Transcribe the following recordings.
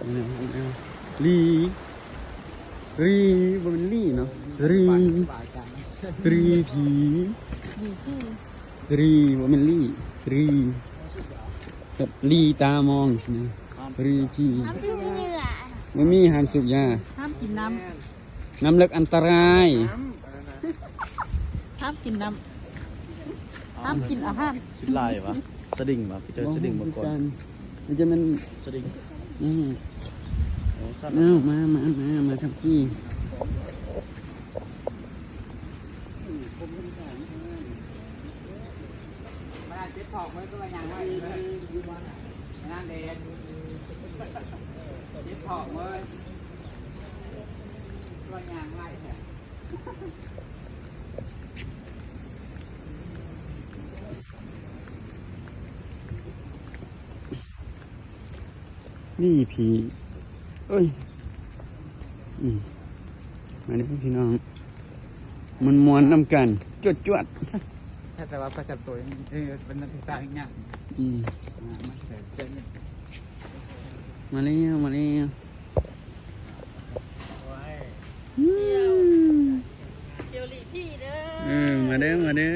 ລີ ຣີ ບໍ່ແມ່ນລີເນາະ ຣີ ຣີຜີ ຣີ ບໍ່ແມ່ນລີ ຣີ ແບບລີຕາມອງຊີ້ນະ ຣີຜີ ຫ້າມກິນເຫຍື່ອ ບໍ່ມີ ຫ້າມສູບຢາ ຫ້າມກິນນ້ຳ ນ້ຳເລິກອັນຕະລາຍ ຫ້າມກິນນ້ຳ ຫ້າມກິນອາຫານ ຊິບລາຍຫວາ ສະດິງຫວາ ໄປເຈີສະດິງມາກ່ອນ ມັນຈະແມ່ນສະດິງ ອືມ ໂອ້ ຊັ້ນ ເອົາ ມາ ມາ ມາ ມາທາງພີ້ ເຈັບທ້ອງເວີ້ຍ ຄືວ່າຍ່າງໄວເວີ້ຍ ນາງເດດ ເຈັບທ້ອງເວີ້ຍ ຄືວ່າຍ່າງໄວແທ້. ນີ້ຜີ ເອີຍ ອືມ ມາເດີພີ່ນ້ອງ ມ່ວນໆນຳກັນ ຈວດໆ ແຕ່ວ່າປະຈຳໂຕ ເອີ ເປັນນັກສຶກສາອີກຢ່າງ ອືມ ມາແລ້ວ ມາແລ້ວ. ອືມ ທ່ຽວລີພີ້ເດີ ເອີ ມາເດີ ມາເດີ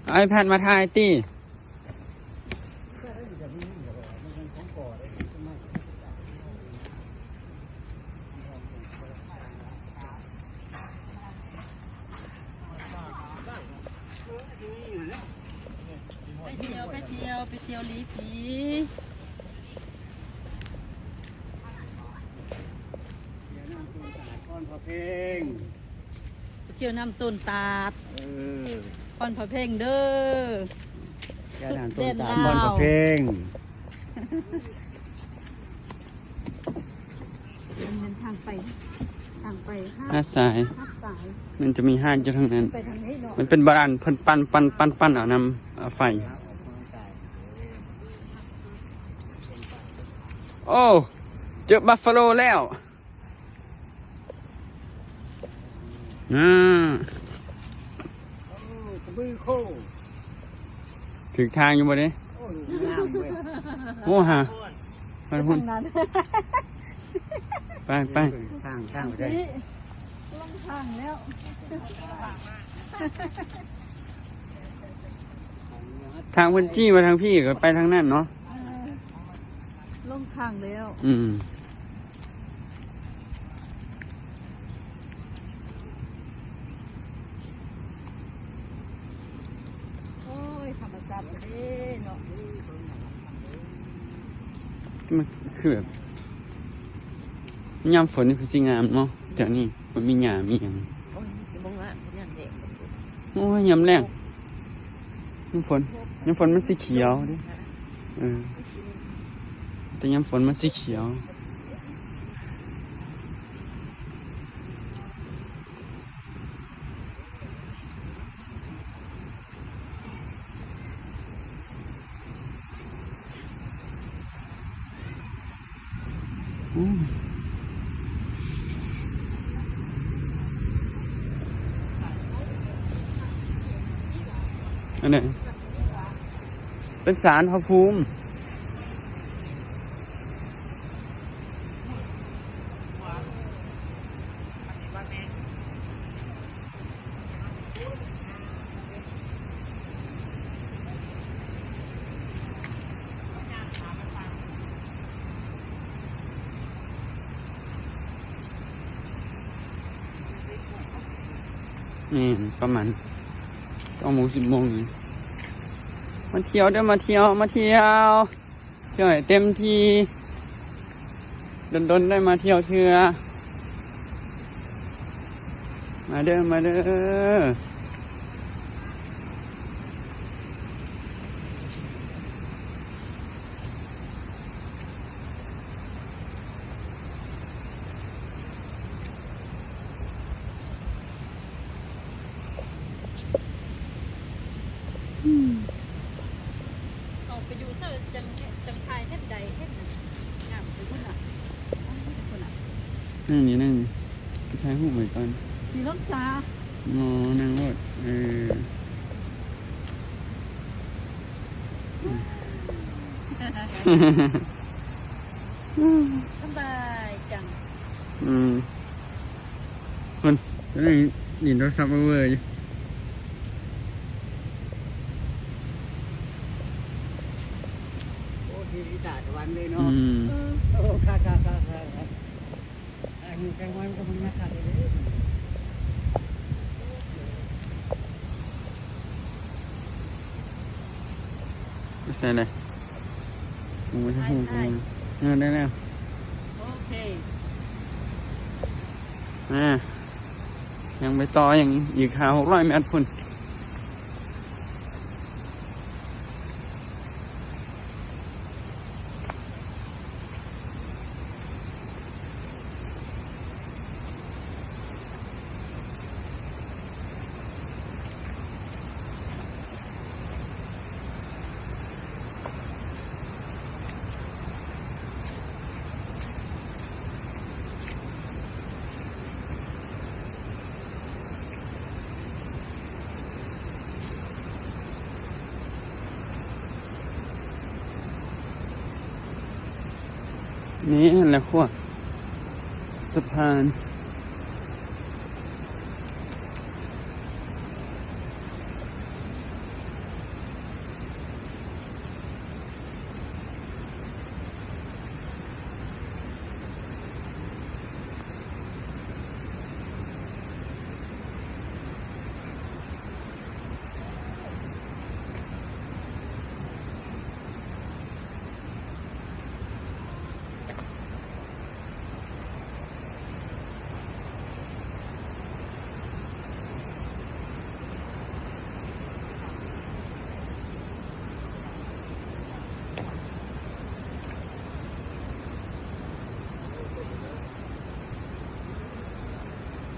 ເອົາ iPad ມາຖ່າຍຕິ. ໄປທ່ຽວ ໄປທ່ຽວ ໄປທ່ຽວລີພີ ໄປທ່ຽວນ້ຳຕົ້ນຕາດ ເອີ ຄອນພະເພັງເດີ ແກ່ນຳຕົ້ນຕາດ ຄອນພະເພັງ ເປັນທາງໄປ ທາງໄປຫາດຊາຍ ຫາດຊາຍ ມັນຈະມີຫາດຢູ່ທາງນັ້ນ ໄປທາງນີ້ເນາະ ມັນເປັນບາດານ ເພິ່ນປັ່ນ ປັ່ນ ປັ່ນ ປັ່ນເອົານ້ຳ ເອົາໄຟ ໂອ້ ເຈີບັບຟາໂລແລ້ວ. ອາ ຖືກທາງຢູ່ບໍ່ເດ? ໂອ້ ງາມເວີ້ຍ ໂອ້ຫາ ໄປພຸ້ນ ໄປ ໄປ ທາງ ທາງໄປ ລົງທາງແລ້ວ. ທາງເພິ່ນຊີ້ມາທາງພີ້ກໍໄປທາງນັ້ນເນາະ ເອີ ລົງຂ້າງແລ້ວ ອືມ ໂອ້ຍ ທຳມະຊາດເດ້ເນາະ ມັນຄືແບບ ຍາມຝົນນີ້ຄືຊິງາມເນາະ ແຖວນີ້ ມັນມີຫຍ້າມີຫຍັງ ໂອ້ຍ ມັນຊິບໍ່ງາມຄືຍາມແລ້ງ ໂອ້ຍ ຍາມແລ້ງ ຍາມຝົນ ຍາມຝົນມັນຊິຂຽວເດ້ ເອີ ແຕ່ຍາມຝົນມັນຊິຂຽວ. ອັນນີ້ເປັນສານພະພູມ. ແມ່ນ ປະມານເກົ້າໂມງ ສິບໂມງນີ້ ມາທ່ຽວເດີ້ ມາທ່ຽວ ມາທ່ຽວ. ທ່ຽວໃຫ້ເຕັມທີ່ ດົນໆໄດ້ມາທ່ຽວເທື່ອ ມາເດີ້ ມາເດີ້. ອືມ ອອກໄປຢູ່ເສີ ຈັ່ງ ຈັ່ງຖ່າຍເຫັນໃດເຫັນງາມຢູ່ພຸ້ນນະ ນັ້ນນີ້ ນັ້ນນີ້ ຖ່າຍຮູບໄວ້ກ່ອນ ຂີ່ລົດຊາ ອໍ ນັ່ງລົດ ເອີ. ສະບາຍຈັງ. ອືມ ເພິ່ນ ເພິ່ນຍັງຫຼິ້ນໂທລະສັບເວີ້ໆຢູ່. ໂອ້ ທີ່ວິສາສະຫວັນເລີຍເນາະ. ອືມ ໂອ້ ຄັກໆໆໆ. ໄປໃສແຫຼະ? ໂອ້ຍ ໄປ ໄປ ເອີ ໄດ້ແລ້ວ. ໂອເຄ ອ່າ ຍັງໄປຕໍ່ ຍັງອີກຫ້າຫົກຮ້ອຍແມັດພຸ້ນ. ນີ້ແຫຼະຂົວສະພານ.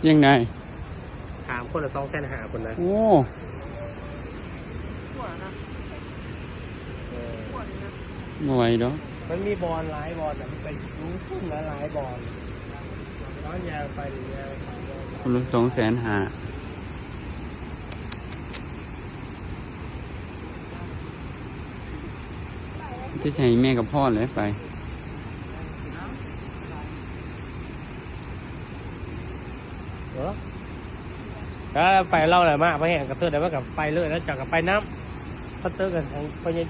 ຈັ່ງໃດ? ຖາມຄົນລະສອງແສນຫ້າພຸ້ນນະ. ໂອ້ ບໍ່ໄຫວດອກ. ມັນມີບ່ອນຫຼາຍບ່ອນນະ ມັນໄປຢູ່ພຸ້ນຫຼາຍໆບ່ອນ ນອນຍ່າງໄປຍ່າງໄປ. ຄົນລະສອງແສນຫ້າ. ທີ່ໃສ່ແມ່ກັບພໍ່ແຫຼະໄປ. ເອີ ກໍໄປເລົ່າແຫຼະ ມາໄປແຮ່ງກະເທີດໄດ້ ມັນກໍໄປເລີຍ ແລ້ວເຈົ້າກໍໄປນຳ. ປະເຕີກັນໄປຍັງ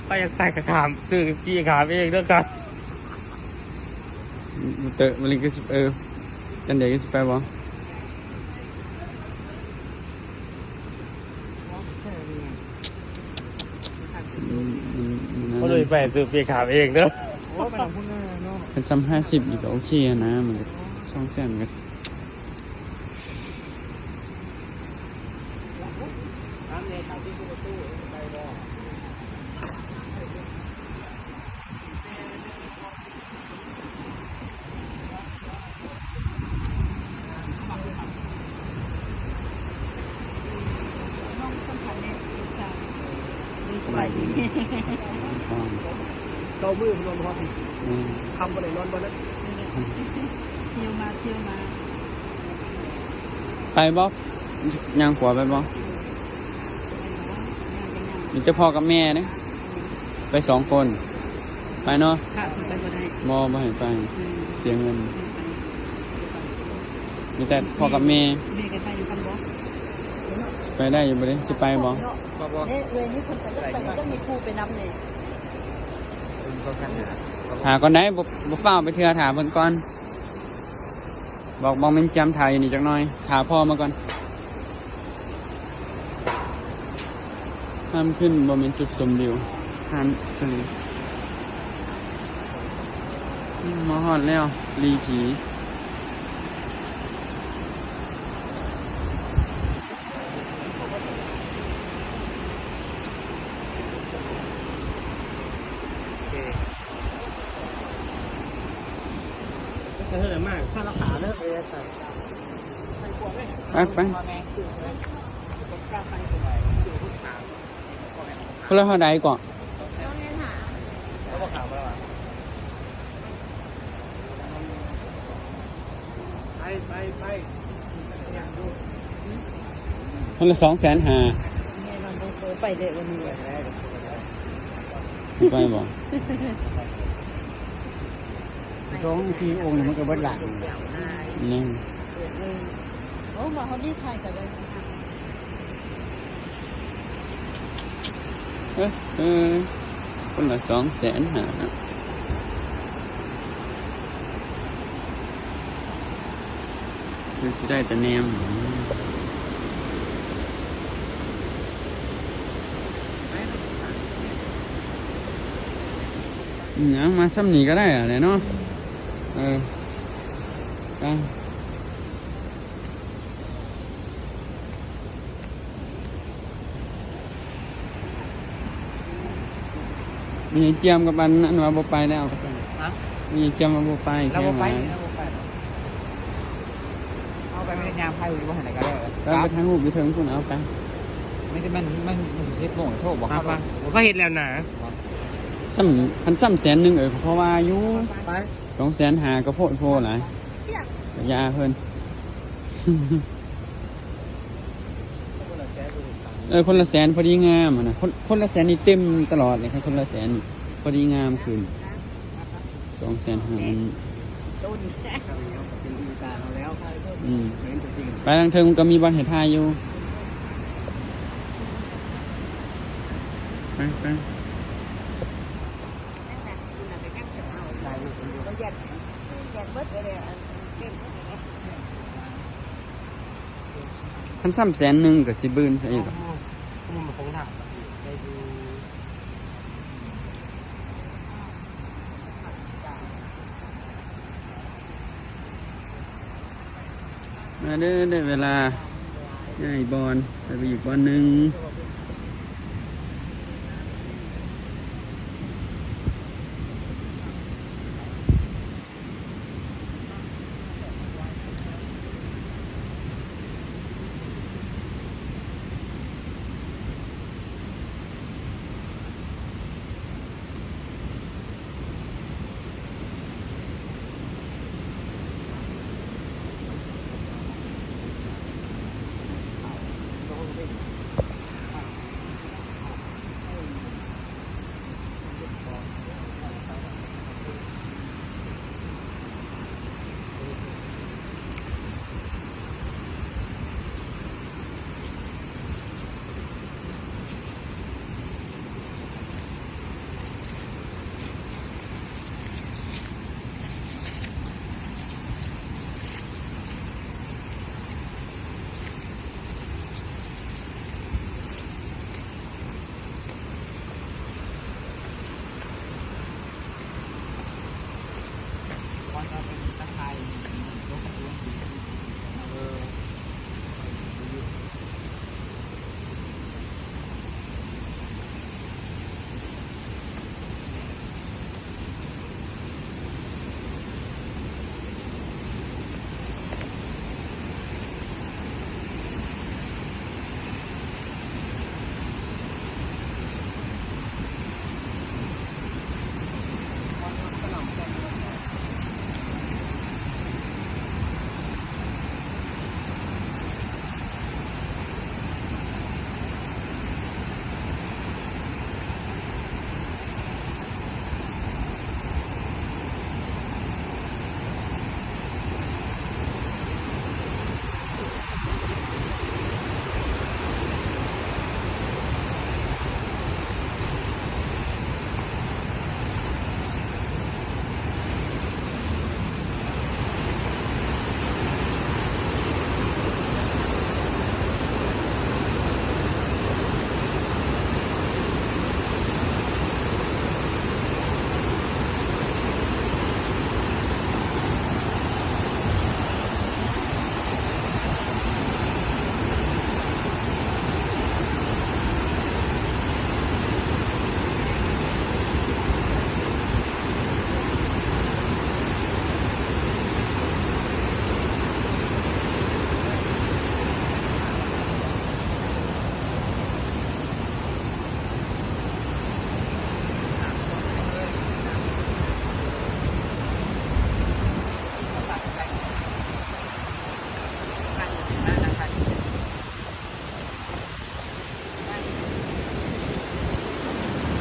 ໄປຢາກໄປກໍຂ້າມ ຊື້ຈີຂ້າມເອງເດີ. ເຕີ ມື້ນີ້ຄືຊິ ເອີ ຈັນເດຄືຊິໄປບໍ່? ອືມ ອືມ ອືມ ບໍ່ໄດ້ໄປຊື້ປີກຂ້າມເອງເດີ. ໂອ້ ໄປນຳພຸ້ນເນາະ. ຄັນຊ້ຳຫ້າສິບນີ້ກໍໂອເຄນະ ມັນກໍສອງແສນກໍ ສະບາຍດີ. ເກົ້າມື້ນອນບໍ່ຮອດ. ອືມ ຄ່ຳບໍ່ໄດ້ນອນບໍ່ນະ. ທ່ຽວມາທ່ຽວມາ. ໄປບໍ່? ຍ່າງຂົວໄປບໍ່? ມີແຕ່ພໍ່ກັບແມ່ເດ້ ໄປສອງຄົນ. ໄປເນາະ. ບໍ່ ບໍ່ໃຫ້ໄປ. ອືມ ເສຍເງິນ. ມີແຕ່ພໍ່ກັບແມ່. ແມ່ກໍໄປນຳກັນບໍ່? ຊິໄປໄດ້ຢູ່ບໍ່ເດ? ຊິໄປບໍ່? ບໍ່ ບໍ່. ເອີ ເອື້ອຍມີຄົນໄປ ຕ້ອງໄປ ຕ້ອງມີຄູ່ໄປນຳແດ່. ຖ້າກ່ອນໄດ໋ ບໍ່ ບໍ່ຟ້າວໄປເທື່ອ ຖ້າເພິ່ນກ່ອນ. ບອກ ບອກແມ່ນຈຳຖ້າຢູ່ນີ້ຈັກໜ່ອຍ ຖ້າພໍ່ມາກ່ອນ. ຫ້າມຂຶ້ນ ບໍ່ແມ່ນຈຸດຊົມວິວ ຫ້າມຂຶ້ນ. ອືມ ມາຮອດແລ້ວ ຫຼີຜີ. ໄປ ໄປ ຄົນລະເທົ່າໃດເກາະ? ຄົນລະສອງແສນຫ້າ. ໄປເດ້ວັນນີ້ ໄປບໍ່? ສອງສີ່ອົງນີ້ມັນກໍເບິດລ້ານໜຶ່ງ. ໂອ້ ມາຮອດນີ້ຖ່າຍກັນເລີຍ. ເອີ ເອີ ຄົນລະສອງແສນຫ້າເນາະ. ຄືຊິໄດ້ແຕ່ແນມ. ຫຍັງ ມາຊ່ຳນີ້ກໍໄດ້ແຫຼະເນາະ. ເອີ ໄປ. ມີໄອ້ຈຽມກັບອັນນັ້ນວ່າບໍ່ໄປແລ້ວ. ຮະ? ມີໄອ້ຈຽມວ່າບໍ່ໄປ. ລາວບໍ່ໄປ ແຄ່ວ່າ ລາວບໍ່ໄປ. ເອົາໄປ ມີແຕ່ຍາມໄປຢູ່ຫັ້ນແຫຼະກໍໄດ້. ໄປ ໄປຖ່າຍຮູບຢູ່ເທິງພຸ້ນ ເອົາໄປ. ມີແຕ່ມັນ ມັນ ມັນເຮັດໂມງໂທບອກເຂົາໂລດ. ເຂົາເຮັດແລ້ວນະ. ຊ່ຳ ຄັນຊ່ຳແສນໜຶ່ງ ເອີ ເຂົາພໍວ່າຢູ່. ໄປ ສອງແສນຫ້າກໍໂພດໂພຫຼາຍ. ຢ່າເພິ່ນ. ເອີ ຄົນລະແສນພໍດີງາມຫັ້ນນະ. ຄົນ ຄົນລະແສນນີ້ເຕັມຕະຫຼອດເລີຍ. ຄັນຄົນລະແສນນີ້ພໍດີງາມຂຶ້ນ. ສອງແສນຫ້າມັນ ອືມ ໄປທາງເທິງມັນກໍມີບ່ອນໃຫ້ຖ່າຍຢູ່. ໄປ ໄປ. ຄັນຊ້ຳແສນໜຶ່ງກໍຊິບືນຊະອີກດອກ. ມາເດີ ໄດ້ເວລາຍ້າຍບ່ອນ ໄປ ໄປອີກບ່ອນໜຶ່ງ.